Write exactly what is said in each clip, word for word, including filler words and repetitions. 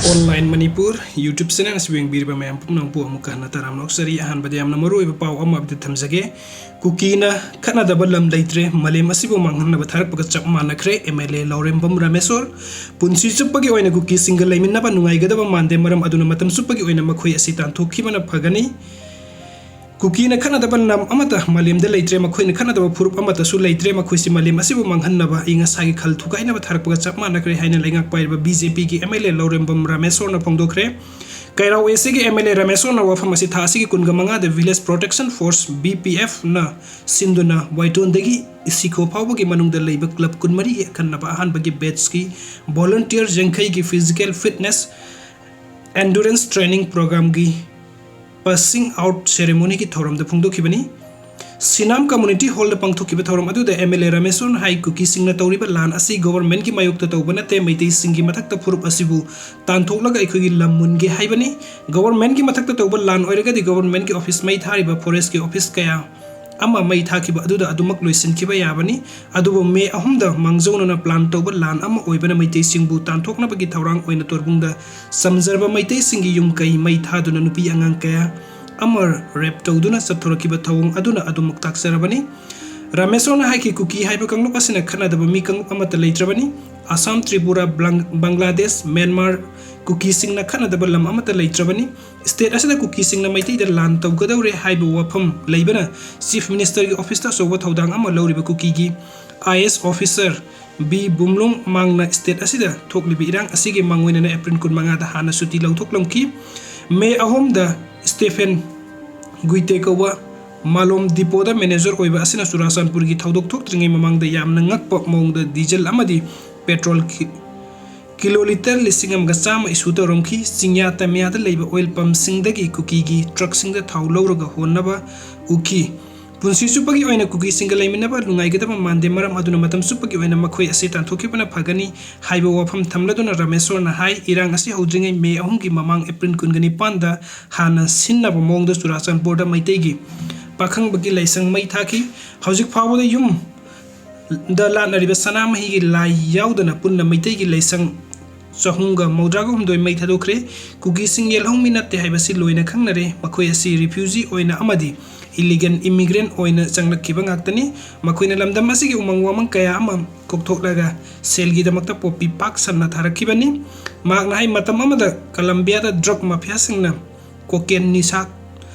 Online Manipur YouTube channel ꯑꯁꯤꯕꯨ ꯌꯦꯡꯕꯤꯔꯤꯕ ꯃꯌꯥꯝ ꯄꯨꯝꯅꯃꯛꯄꯨ ꯑꯃꯨꯛꯀ ꯍꯟꯅ ꯇꯔꯥꯝꯅ ꯑꯣꯛꯆꯔꯤ꯫ ꯑꯍꯥꯟꯕꯗ ꯌꯥꯝꯅ ꯃꯔꯨꯑꯣꯏꯕ ꯄꯥꯎ ꯑꯃ update ꯊꯝꯖꯒꯦ꯫ ꯀꯨꯀꯤꯅ ꯈꯠꯅꯗꯕ ꯂꯝ ꯂꯩꯇ꯭ꯔꯦ, ꯃꯥꯂꯦꯝ ꯑꯁꯤꯕꯨ ꯃꯥꯡꯍꯟꯅꯕ ꯊꯥꯔꯛꯄꯒ ꯆꯞ ꯃꯥꯟꯅꯈ꯭ꯔꯦ, MLA ꯂꯧꯔꯦꯝꯕꯝ ꯔꯥꯃꯦꯁꯣꯔ꯫ ꯄꯨꯟꯁꯤ ꯆꯨꯞꯄꯒꯤ ꯑꯣꯏꯅ ꯀꯨꯀꯤꯁꯤꯡꯒ ꯂꯩꯃꯤꯟꯅꯕ ꯅꯨꯡꯉꯥꯏꯒꯗꯕ ꯃꯥꯟꯗꯦ, ꯃꯔꯝ ꯑꯗꯨꯅ ꯃꯇꯝ ꯆꯨꯞꯄꯒꯤ ꯑꯣꯏꯅ ꯃꯈꯣꯏ ꯑꯁꯤ ꯇꯥꯟꯊꯣꯛꯈꯤꯕꯅ ꯐꯒꯅꯤ꯫ ꯀꯨꯀꯤꯅ ꯈꯠꯅꯗꯕ ꯂꯝ ꯑꯃꯠꯇ ꯃꯥꯂꯦꯝꯗ ꯂꯩꯇ꯭ꯔꯦ, ꯃꯈꯣꯏꯅ ꯈꯠꯅꯗꯕ ꯐꯨꯔꯨꯞ ꯑꯃꯠꯇꯁꯨ ꯂꯩꯇ꯭ꯔꯦ, ꯃꯈꯣꯏꯁꯤ ꯃꯥꯂꯦꯝ ꯑꯁꯤꯕꯨ ꯃꯥꯡꯍꯟꯅꯕ ꯑꯏꯪ ꯑꯁꯥꯒꯤ ꯈꯜ ꯊꯨꯒꯥꯏꯅꯕ ꯊꯥꯔꯛꯄꯒ ꯆꯞ ꯃꯥꯟꯅꯈ꯭ꯔꯦ ꯍꯥꯏꯅ ꯂꯩꯉꯥꯛ ꯄꯥꯏꯔꯤꯕ BJPꯒꯤ MLA ꯂꯧꯔꯦꯝꯕꯝ ꯔꯥꯃꯦꯁꯣꯔꯅ ꯐꯣꯡꯗꯣꯛꯈ꯭ꯔꯦ꯫ ꯀꯩꯔꯥꯎ ACꯒꯤ MLA ꯔꯥꯃꯦꯁꯣꯔꯅ ꯋꯥꯐꯝ ꯑꯁꯤ ꯊꯥ ꯑꯁꯤꯒꯤ ꯀꯨꯟꯒ ꯃꯉꯥꯗ Village Protection Force, BPFꯅ ꯁꯤꯟꯗꯨꯅ ꯋꯥꯏꯇꯣꯟꯗꯒꯤ ꯁꯤꯈꯣ ꯐꯥꯎꯕꯒꯤ ꯃꯅꯨꯡꯗ ꯂꯩꯕ club ꯀꯨꯟꯃꯔꯤꯒꯤ ꯑꯈꯟꯅꯕ ꯑꯍꯥꯟꯕꯒꯤ batchꯀꯤ volunteer ꯌꯥꯡꯈꯩꯒꯤ physical fitness endurance training programꯒꯤ passing out ceremonyꯒꯤ ꯊꯧꯔꯝꯗ ꯐꯣꯡꯗꯣꯛꯈꯤꯕꯅꯤ꯫ ꯁꯤꯅꯥꯝ Community Hallꯗ ꯄꯥꯡꯊꯣꯛꯈꯤꯕ ꯊꯧꯔꯝ ꯑꯗꯨꯗ MLA ꯔꯥꯃꯦꯁꯣꯔꯅ ꯍꯥꯏ, ꯀꯨꯀꯤꯁꯤꯡꯅ ꯇꯧꯔꯤꯕ ꯂꯥꯟ ꯑꯁꯤ governmentꯀꯤ ꯃꯥꯌꯣꯛꯇ ꯇꯧꯕ ꯅꯠꯇꯦ, ꯃꯩꯇꯩꯁꯤꯡꯒꯤ ꯃꯊꯛꯇ ꯐꯨꯔꯨꯞ ꯑꯁꯤꯕꯨ ꯇꯥꯟꯊꯣꯛꯂꯒ ꯑꯩꯈꯣꯏꯒꯤ ꯂꯝ ꯃꯨꯟꯒꯦ ꯍꯥꯏꯕꯅꯤ꯫ Governmentꯀꯤ ꯃꯊꯛꯇ ꯇꯧꯕ ꯂꯥꯟ ꯑꯣꯏꯔꯒꯗꯤ governmentꯀꯤ office ꯃꯩ ꯊꯥꯔꯤꯕ forestꯀꯤ office ꯀꯌꯥ ꯑꯃ ꯃꯩ ꯊꯥꯈꯤꯕ ꯑꯗꯨꯗ ꯑꯗꯨꯃꯛ ꯂꯣꯏꯁꯤꯟꯈꯤꯕ ꯌꯥꯕꯅꯤ꯫ ꯑꯗꯨꯕꯨ ꯃꯦ ꯑꯍꯨꯝꯗ ꯃꯥꯡꯖꯧꯅꯅ plan ꯇꯧꯕ ꯂꯥꯟ ꯑꯃ ꯑꯣꯏꯕꯅ ꯃꯩꯇꯩꯁꯤꯡꯕꯨ ꯇꯥꯟꯊꯣꯛꯅꯕꯒꯤ ꯊꯧꯔꯥꯡ ꯑꯣꯏꯅ ꯇꯣꯔꯕꯨꯡꯗ ꯆꯝꯖꯔꯕ ꯃꯩꯇꯩꯁꯤꯡꯒꯤ ꯌꯨꯝ ꯀꯩ ꯃꯩ ꯊꯥꯗꯨꯅ ꯅꯨꯄꯤ ꯑꯉꯥꯡ ꯀꯌꯥ ꯑꯃ rape ꯇꯧꯗꯨꯅ ꯆꯠꯊꯣꯔꯛꯈꯤꯕ ꯊꯧꯑꯣꯡ ꯑꯗꯨꯅ ꯑꯗꯨꯃꯛ ꯇꯥꯛꯆꯔꯕꯅꯤ꯫ ꯔꯥꯃꯦꯁꯣꯔꯅ ꯍꯥꯏꯈꯤ, ꯀꯨꯀꯤ ꯍꯥꯏꯕ ꯀꯥꯡꯂꯨꯞ ꯑꯁꯤꯅ ꯈꯠꯅꯗꯕ ꯃꯤ ꯀꯥꯡꯂꯨꯞ ꯑꯃꯠꯇ ꯂꯩꯇ꯭ꯔꯕꯅꯤ꯫ ꯑꯁꯥꯝ, ꯇ꯭ꯔꯤꯄꯨꯔꯥ, ꯕ꯭ꯂꯥꯡ-, ꯕꯪꯒ꯭ꯂꯥꯗꯦꯁ, ꯃ꯭ꯌꯥꯟꯃꯥꯔ, ꯀꯨꯀꯤꯁꯤꯡꯅ ꯈꯠꯅꯗꯕ ꯂꯝ ꯑꯃꯠꯇ ꯂꯩꯇ꯭ꯔꯕꯅꯤ꯫ State ꯑꯁꯤꯗ ꯀꯨꯀꯤꯁꯤꯡꯅ ꯃꯩꯇꯩꯗ ꯂꯥꯟ ꯇꯧꯒꯗꯧꯔꯦ ꯍꯥꯏꯕ ꯋꯥꯐꯝ ꯂꯩꯕꯅ Chief Ministerꯒꯤ officeꯇ ꯑꯆꯧꯕ ꯊꯧꯗꯥꯡ ꯑꯃ ꯂꯧꯔꯤꯕ ꯀꯨꯀꯤꯒꯤ IAS officer ꯕꯤ ꯕꯨꯝꯂꯨꯡ ꯃꯥꯡꯅ state ꯑꯁꯤꯗ ꯊꯣꯛꯂꯤꯕ ꯏꯔꯥꯡ ꯑꯁꯤꯒꯤ ꯃꯥꯡꯑꯣꯏꯅꯅ April ꯀꯨꯟꯃꯉꯥꯗ ꯍꯥꯟꯅ ꯁꯨꯇꯤ ꯂꯧꯊꯣꯛꯂꯝꯈꯤ꯫ ꯃꯦ ꯑꯍꯨꯝꯗ ꯁ꯭ꯇꯦꯐꯦꯟ ꯒꯨꯏꯇꯦ ꯀꯧꯕ ꯃꯥꯂꯣꯝ depotꯗ manager ꯑꯣꯏꯕ ꯑꯁꯤꯅ ꯆꯨꯔꯥꯆꯥꯟꯄꯨꯔꯒꯤ ꯊꯧꯗꯣꯛ ꯊꯣꯛꯇ꯭ꯔꯤꯉꯩ ꯃꯃꯥꯡꯗ ꯌꯥꯝꯅ ꯉꯛꯄ ꯃꯑꯣꯡꯗ diesel ꯑꯃꯗꯤ petrol ꯀꯤ-, ꯀꯤꯂꯣ ꯂꯤꯇꯔ ꯂꯤꯁꯤꯡ ꯑꯃꯒ ꯆꯥꯝꯃ issue ꯇꯧꯔꯝꯈꯤ꯫ ꯆꯤꯡꯌꯥ ꯇꯝꯌꯥꯗ ꯂꯩꯕ oil pumpꯁꯤꯡꯗꯒꯤ ꯀꯨꯀꯤꯒꯤ truckꯁꯤꯡꯗ ꯊꯥꯎ ꯂꯧꯔꯒ ꯍꯣꯟꯅꯕ ꯎꯈꯤ꯫ ꯄꯨꯟꯁꯤ ꯆꯨꯞꯄꯒꯤ ꯑꯣꯏꯅ ꯀꯨꯀꯤꯁꯤꯡꯒ ꯂꯩꯃꯤꯟꯅꯕ ꯅꯨꯡꯉꯥꯏꯒꯗꯕ ꯃꯥꯟꯗꯦ, ꯃꯔꯝ ꯑꯗꯨꯅ ꯃꯇꯝ ꯆꯨꯞꯄꯒꯤ ꯑꯣꯏꯅ ꯃꯈꯣꯏ ꯑꯁꯤ ꯇꯥꯟꯊꯣꯛꯈꯤꯕꯅ ꯐꯒꯅꯤ ꯍꯥꯏꯕ ꯋꯥꯐꯝ ꯊꯝꯂꯗꯨꯅ ꯔꯥꯃꯦꯁꯣꯔꯅ ꯍꯥꯏ, ꯏꯔꯥꯡ ꯑꯁꯤ ꯍꯧꯗ꯭ꯔꯤꯉꯩ ꯃꯦ ꯑꯍꯨꯝꯒꯤ ꯃꯃꯥꯡ April ꯀꯨꯟꯒ ꯅꯤꯄꯥꯟꯗ ꯍꯥꯟꯅ ꯁꯤꯟꯅꯕ ꯃꯑꯣꯡꯗ ꯆꯨꯔꯥꯆꯥꯟꯄꯨꯔꯗ ꯃꯩꯇꯩꯒꯤ ꯄꯥꯈꯪꯕꯒꯤ ꯂꯥꯏꯁꯪ ꯃꯩ ꯊꯥꯈꯤ꯫ ꯍꯧꯖꯤꯛ ꯐꯥꯎꯕꯗ ꯌꯨꯝꯗ ꯂꯥꯠꯅꯔꯤꯕ ꯁꯅꯥꯃꯍꯤꯒꯤ ꯂꯥꯏ ꯌꯥꯎꯗꯅ ꯄꯨꯟꯅ ꯃꯩꯇꯩꯒꯤ ꯂꯥꯏꯁꯪ ꯆꯍꯨꯝꯒ ꯃꯧꯗ꯭ꯔꯥꯒ ꯍꯨꯝꯗꯣꯏ ꯃꯩ ꯊꯥꯗꯣꯛꯈ꯭ꯔꯦ꯫ ꯀꯨꯀꯤꯁꯤꯡ ꯌꯦꯜꯍꯧꯃꯤ ꯅꯠꯇꯦ ꯍꯥꯏꯕꯁꯤ ꯂꯣꯏꯅ ꯈꯪꯅꯔꯦ꯫ ꯃꯈꯣꯏ ꯑꯁꯤ refugee ꯑꯣꯏꯅ ꯑꯃꯗꯤ illegal immigrant ꯑꯣꯏꯅ ꯆꯪꯂꯛꯈꯤꯕ ꯉꯥꯛꯇꯅꯤ꯫ ꯃꯈꯣꯏꯅ ꯂꯝꯗꯝ ꯑꯁꯤꯒꯤ ꯎꯃꯪ ꯋꯥꯃꯪ ꯀꯌꯥ ꯑꯃ ꯀꯣꯛꯊꯣꯛꯂꯒ ꯁꯦꯜꯒꯤꯗꯃꯛꯇ ꯄꯣꯄꯤ ꯄꯥꯛ ꯁꯟꯅ ꯊꯥꯔꯛꯈꯤꯕꯅꯤ꯫ ꯃꯍꯥꯛꯅ ꯍꯥꯏ, ꯃꯇꯝ ꯑꯃꯗ ꯀꯂꯝꯕꯤꯌꯥꯗ drug mafiaꯁꯤꯡꯅ cocaine ꯅꯤꯁꯥ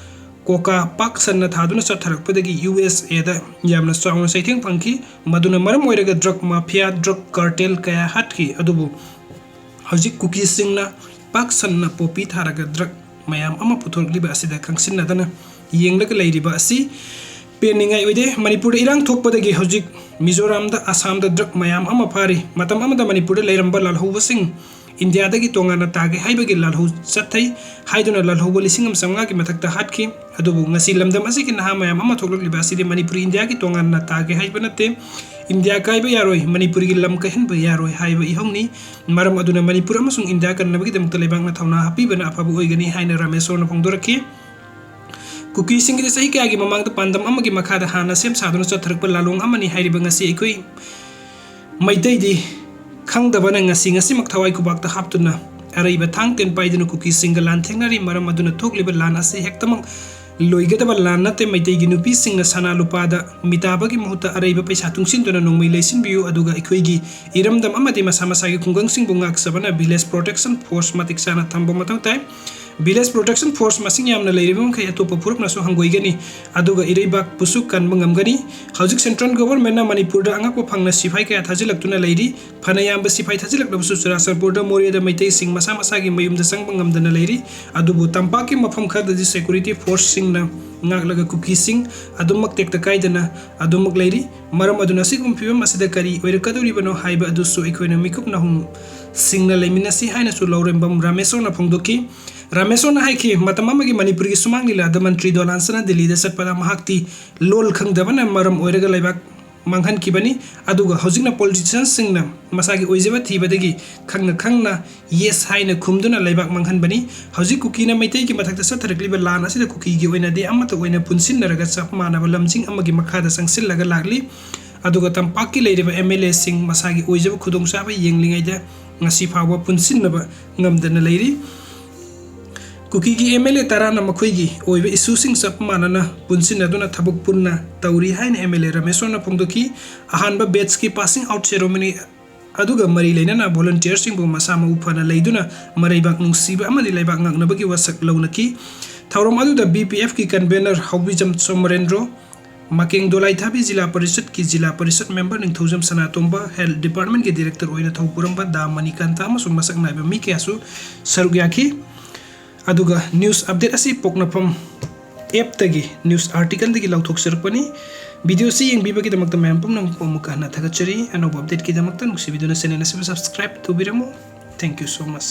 ꯀꯣꯀꯥ ꯄꯥꯛ ꯁꯟꯅ ꯊꯥꯗꯨꯅ ꯆꯠꯊꯔꯛꯄꯗꯒꯤ ꯌꯨ ꯑꯦꯁ ꯑꯦꯗ ꯌꯥꯝꯅ ꯆꯥꯎꯅ ꯆꯩꯊꯦꯡ ꯐꯪꯈꯤ꯫ ꯃꯗꯨꯅ ꯃꯔꯝ ꯑꯣꯏꯔꯒ drug mafia, drug cartel ꯀꯌꯥ ꯍꯥꯠꯈꯤ꯫ ꯑꯗꯨꯕꯨ ꯍꯧꯖꯤꯛ ꯀꯨꯀꯤꯁꯤꯡꯅ ꯄꯥꯛ ꯁꯟꯅ ꯄꯣꯄꯤ ꯊꯥꯔꯒ drug ꯃꯌꯥꯝ ꯑꯃ ꯄꯨꯊꯣꯔꯛꯂꯤꯕ ꯑꯁꯤꯗ ꯈꯪꯁꯤꯟꯅꯗꯅ ꯌꯦꯡꯂꯒ ꯂꯩꯔꯤꯕ ꯑꯁꯤ ꯄꯦꯟꯅꯤꯡꯉꯥꯏ ꯑꯣꯏꯗꯦ꯫ ꯃꯅꯤꯄꯨꯔꯗ ꯏꯔꯥꯡ ꯊꯣꯛꯄꯗꯒꯤ ꯍꯧꯖꯤꯛ ꯃꯤꯖꯣꯔꯥꯝꯗ, ꯑꯁꯥꯝꯗ drug ꯃꯌꯥꯝ ꯑꯃ ꯐꯥꯔꯤ꯫ ꯃꯇꯝ ꯑꯃꯗ ꯃꯅꯤꯄꯨꯔꯗ ꯂꯩꯔꯝꯕ ꯂꯥꯜꯍꯧꯕꯁꯤꯡ ꯏꯟꯗꯤꯌꯥꯗꯒꯤ ꯇꯣꯉꯥꯟꯅ ꯇꯥꯒꯦ ꯍꯥꯏꯕꯒꯤ ꯂꯥꯜꯍꯧ ꯆꯠꯊꯩ ꯍꯥꯏꯗꯨꯅ ꯂꯥꯜꯍꯧꯕ ꯂꯤꯁꯤꯡ ꯑꯃ ꯆꯥꯝꯃꯉꯥꯒꯤ ꯃꯊꯛꯇ ꯍꯥꯠꯈꯤ꯫ ꯑꯗꯨꯕꯨ ꯉꯁꯤ ꯂꯝꯗꯝ ꯑꯁꯤꯒꯤ ꯅꯍꯥ ꯃꯌꯥꯝ ꯑꯃ ꯊꯣꯛꯂꯛꯂꯤꯕ ꯑꯁꯤꯗꯤ ꯃꯅꯤꯄꯨꯔ ꯏꯟꯗꯤꯌꯥꯒꯤ ꯇꯣꯉꯥꯟꯅ ꯇꯥꯒꯦ ꯍꯥꯏꯕ ꯅꯠꯇꯦ꯫ ꯏꯟꯗꯤꯌꯥ ꯀꯥꯏꯕ ꯌꯥꯔꯣꯏ, ꯃꯅꯤꯄꯨꯔꯒꯤ ꯂꯝ ꯀꯥꯏꯍꯟꯕ ꯌꯥꯔꯣꯏ ꯍꯥꯏꯕ ꯏꯍꯧꯅꯤ꯫ ꯃꯔꯝ ꯑꯗꯨꯅ ꯃꯅꯤꯄꯨꯔ ꯑꯃꯁꯨꯡ ꯏꯟꯗꯤꯌꯥ ꯀꯟꯅꯕꯒꯤꯗꯃꯛꯇ ꯂꯩꯕꯥꯛꯅ ꯊꯧꯅꯥ ꯍꯥꯞꯄꯤꯕꯅ ꯑꯐꯕ ꯑꯣꯏꯒꯅꯤ ꯍꯥꯏꯅ ꯔꯥꯃꯦꯁꯣꯔꯅ ꯐꯣꯡꯗꯣꯔꯛꯈꯤ꯫ ꯀꯨꯀꯤꯁꯤꯡꯒꯤꯗꯤ ꯆꯍꯤ ꯀꯌꯥꯒꯤ ꯃꯃꯥꯡꯗ ꯄꯥꯟꯗꯝ ꯑꯃꯒꯤ ꯃꯈꯥꯗ ꯍꯥꯟꯅ ꯁꯦꯝ ꯁꯥꯗꯨꯅ ꯆꯠꯊꯔꯛꯄ ꯂꯥꯂꯣꯡ ꯑꯃꯅꯤ ꯍꯥꯏꯔꯤꯕ ꯉꯁꯤ ꯑꯩꯈꯣꯏ ꯃꯩꯇꯩꯗꯤ ꯈꯪꯗꯕꯅ ꯉꯁꯤ ꯉꯁꯤꯃꯛ ꯊꯋꯥꯏ ꯈꯨꯕꯥꯛꯇ ꯍꯥꯞꯇꯨꯅ ꯑꯔꯩꯕ ꯊꯥꯡ ꯇꯦꯟ ꯄꯥꯏꯗꯨꯅ ꯀꯨꯀꯤꯁꯤꯡꯒ ꯂꯥꯟ ꯊꯦꯡꯅꯔꯤ꯫ ꯃꯔꯝ ꯑꯗꯨꯅ ꯊꯣꯛꯂꯤꯕ ꯂꯥꯟ ꯑꯁꯤ ꯍꯦꯛꯇꯃꯛ ꯂꯣꯏꯒꯗꯕ ꯂꯥꯟ ꯅꯠꯇꯦ꯫ ꯃꯩꯇꯩꯒꯤ ꯅꯨꯄꯤꯁꯤꯡꯅ ꯁꯅꯥ ꯂꯨꯄꯥꯗ ꯃꯤꯇꯥꯕꯒꯤ ꯃꯍꯨꯠꯇ ꯑꯔꯩꯕ ꯄꯩꯁꯥ ꯇꯨꯡꯁꯤꯟꯗꯨꯅ ꯅꯣꯡꯃꯩ ꯂꯩꯁꯤꯟꯕꯤꯌꯨ, ꯑꯗꯨꯒ ꯑꯩꯈꯣꯏꯒꯤ ꯏꯔꯝꯗꯝ ꯑꯃꯗꯤ ꯃꯁꯥ ꯃꯁꯥꯒꯤ ꯈꯨꯡꯒꯪꯁꯤꯡꯕꯨ ꯉꯥꯛꯆꯕꯅ village protection force ꯃꯇꯤꯛ ꯆꯥꯅ ꯊꯝꯕ ꯃꯊꯧ ꯇꯥꯏ꯫ Village protection force ꯃꯁꯤꯡ ꯌꯥꯝꯅ ꯂꯩꯔꯤꯕ ꯃꯈꯩ ꯑꯇꯣꯞꯄ ꯐꯨꯔꯨꯞꯅꯁꯨ ꯍꯪꯒꯣꯏꯒꯅꯤ, ꯑꯗꯨꯒ ꯏꯔꯩꯕꯥꯛꯄꯨꯁꯨ ꯀꯟꯕ ꯉꯝꯒꯅꯤ꯫ ꯍꯧꯖꯤꯛ central governmentꯅ ꯃꯅꯤꯄꯨꯔꯗ ꯑꯉꯛꯄ ꯐꯪꯅ ꯁꯤꯐꯥꯏ ꯀꯌꯥ ꯊꯥꯖꯤꯜꯂꯛꯇꯨꯅ ꯂꯩꯔꯤ꯫ ꯐꯅ ꯌꯥꯝꯕ ꯁꯤꯐꯥꯏ ꯊꯥꯖꯤꯜꯂꯛꯂꯕꯁꯨ ꯆꯨꯔꯥꯆꯥꯟꯄꯨꯔꯗ, ꯃꯣꯔꯦꯗ ꯃꯩꯇꯩꯁꯤꯡ ꯃꯁꯥ ꯃꯁꯥꯒꯤ ꯃꯌꯨꯝꯗ ꯆꯪꯕ ꯉꯝꯗꯅ ꯂꯩꯔꯤ꯫ ꯑꯗꯨꯕꯨ ꯇꯝꯄꯥꯛꯀꯤ ꯃꯐꯝ ꯈꯔꯗꯗꯤ security forceꯁꯤꯡꯅ ꯉꯥꯛꯂꯒ ꯀꯨꯀꯤꯁꯤꯡ ꯑꯗꯨꯃꯛ ꯇꯦꯛꯇ ꯀꯥꯏꯗꯅ ꯑꯗꯨꯃꯛ ꯂꯩꯔꯤ꯫ ꯃꯔꯝ ꯑꯗꯨꯅ ꯑꯁꯤꯒꯨꯝꯕ ꯐꯤꯕꯝ ꯑꯁꯤꯗ ꯀꯔꯤ ꯑꯣꯏꯔꯛꯀꯗꯧꯔꯤꯕꯅꯣ ꯍꯥꯏꯕ ꯑꯗꯨꯁꯨ ꯑꯩꯈꯣꯏꯅ ꯃꯤꯀꯨꯞ ꯅꯥꯍꯨꯝ ꯁꯤꯡꯅ ꯂꯩꯃꯤꯟꯅꯁꯤ ꯍꯥꯏꯅꯁꯨ ꯂꯧꯔꯦꯝꯕꯝ ꯔꯥꯃꯦꯁꯣꯔꯅ ꯐꯣꯡꯗꯣꯛꯈꯤ꯫ ꯔꯥꯃꯦꯁꯣꯔꯅ ꯍꯥꯏꯈꯤ, ꯃꯇꯝ ꯑꯃꯒꯤ ꯃꯅꯤꯄꯨꯔꯒꯤ ꯁꯨꯃꯥꯡ ꯂꯤꯂꯥꯗ ꯃꯟꯇ꯭ꯔꯤ ꯗꯣꯂꯥꯟꯁꯅ ꯗꯤꯜꯂꯤꯗ ꯆꯠꯄꯗ ꯃꯍꯥꯛꯇꯤ ꯂꯣꯜ ꯈꯪꯗꯕꯅ ꯃꯔꯝ ꯑꯣꯏꯔꯒ ꯂꯩꯕꯥꯛ ꯃꯥꯡꯍꯟꯈꯤꯕꯅꯤ꯫ ꯑꯗꯨꯒ ꯍꯧꯖꯤꯛꯅ politicianꯁꯤꯡꯅ ꯃꯁꯥꯒꯤ ꯑꯣꯏꯖꯕ ꯊꯤꯕꯗꯒꯤ ꯈꯪꯅ ꯈꯪꯅ yes ꯍꯥꯏꯅ ꯈꯨꯝꯗꯨꯅ ꯂꯩꯕꯥꯛ ꯃꯥꯡꯍꯟꯕꯅꯤ꯫ ꯍꯧꯖꯤꯛ ꯀꯨꯀꯤꯅ ꯃꯩꯇꯩꯒꯤ ꯃꯊꯛꯇ ꯆꯠꯊꯔꯛꯂꯤꯕ ꯂꯥꯟ ꯑꯁꯤꯗ ꯀꯨꯀꯤꯒꯤ ꯑꯣꯏꯅꯗꯤ ꯑꯃꯠꯇ ꯑꯣꯏꯅ ꯄꯨꯟꯁꯤꯟꯅꯔꯒ ꯆꯞ ꯃꯥꯟꯅꯕ ꯂꯝꯖꯤꯡ ꯑꯃꯒꯤ ꯃꯈꯥꯗ ꯆꯪꯁꯤꯜꯂꯒ ꯂꯥꯛꯂꯤ꯫ ꯑꯗꯨꯒ ꯇꯝꯄꯥꯛꯀꯤ ꯂꯩꯔꯤꯕ MLAꯁꯤꯡ ꯃꯁꯥꯒꯤ ꯑꯣꯏꯖꯕ ꯈꯨꯗꯣꯡꯆꯥꯕ ꯌꯦꯡꯂꯤꯉꯩꯗ ꯉꯁꯤ ꯐꯥꯎꯕ ꯄꯨꯟꯁꯤꯟꯅꯕ ꯉꯝꯗꯅ ꯂꯩꯔꯤ꯫ ꯀꯨꯀꯤꯒꯤ M L A ꯇꯔꯥꯅ ꯃꯈꯣꯏꯒꯤ ꯑꯣꯏꯕ issueꯁꯤꯡ ꯆꯞ ꯃꯥꯟꯅꯅ ꯄꯨꯟꯁꯤꯟꯅꯗꯨꯅ ꯊꯕꯛ ꯄꯨꯟꯅ ꯇꯧꯔꯤ ꯍꯥꯏꯅ M L A ꯔꯃꯦꯁꯣꯔꯅ ꯐꯣꯡꯗꯣꯛꯈꯤ꯫ ꯑꯍꯥꯟꯕ batchꯀꯤ passing out ceremony ꯑꯗꯨꯒ ꯃꯔꯤ ꯂꯩꯅꯅ volunteerꯁꯤꯡꯕꯨ ꯃꯁꯥ ꯃꯎ ꯐꯅ ꯂꯩꯗꯨꯅ ꯃꯔꯩꯕꯥꯛ ꯅꯨꯡꯁꯤꯕ ꯑꯃꯗꯤ ꯂꯩꯕꯥꯛ ꯉꯥꯛꯅꯕꯒꯤ ꯋꯥꯁꯛ ꯂꯧꯅꯈꯤ꯫ ꯊꯧꯔꯝ ꯑꯗꯨꯗ BPFꯀꯤ convener ꯍꯧꯕꯤꯖꯝ ꯁꯣꯃꯔꯦꯟꯗ꯭ꯔꯣ, ꯃꯀꯦꯡ ꯗꯣꯂꯥꯏꯊꯥꯕꯤ ꯖꯤꯂꯥ ꯄꯔꯤꯁꯠꯀꯤ ꯖꯤꯂꯥ ꯄꯔꯤꯁꯠ member ꯅꯤꯡꯊꯧꯖꯝ ꯁꯅꯥꯇꯣꯝꯕ, health departmentꯀꯤ director ꯑꯣꯏꯅ ꯊꯧ ꯄꯨꯔꯝꯕ ꯗꯥ ꯃꯅꯤꯀꯥꯟꯇ ꯑꯃꯁꯨꯡ ꯃꯁꯛ ꯅꯥꯏꯕ ꯃꯤ ꯀꯌꯥꯁꯨ ꯁꯔꯨꯛ ꯌꯥꯈꯤ꯫ ꯑꯗꯨꯒ news update ꯑꯁꯤ ꯄꯣꯛꯅꯐꯝ appꯇꯒꯤ news articleꯗꯒꯤ ꯂꯧꯊꯣꯛꯆꯔꯛꯄꯅꯤ꯫ Videoꯁꯤ ꯌꯦꯡꯕꯤꯕꯒꯤꯗꯃꯛꯇ ꯃꯌꯥꯝ ꯄꯨꯝꯅꯃꯛꯄꯨ ꯑꯃꯨꯛꯀ ꯍꯟꯅ ꯊꯥꯒꯠꯆꯔꯤ꯫ ꯑꯅꯧꯕ updateꯀꯤꯗꯃꯛꯇ ꯅꯨꯡꯁꯤꯕꯤꯗꯨꯅ channel ꯑꯁꯤꯕꯨ subscribe ꯇꯧꯕꯤꯔꯝꯃꯨ꯫ Thank you so much꯫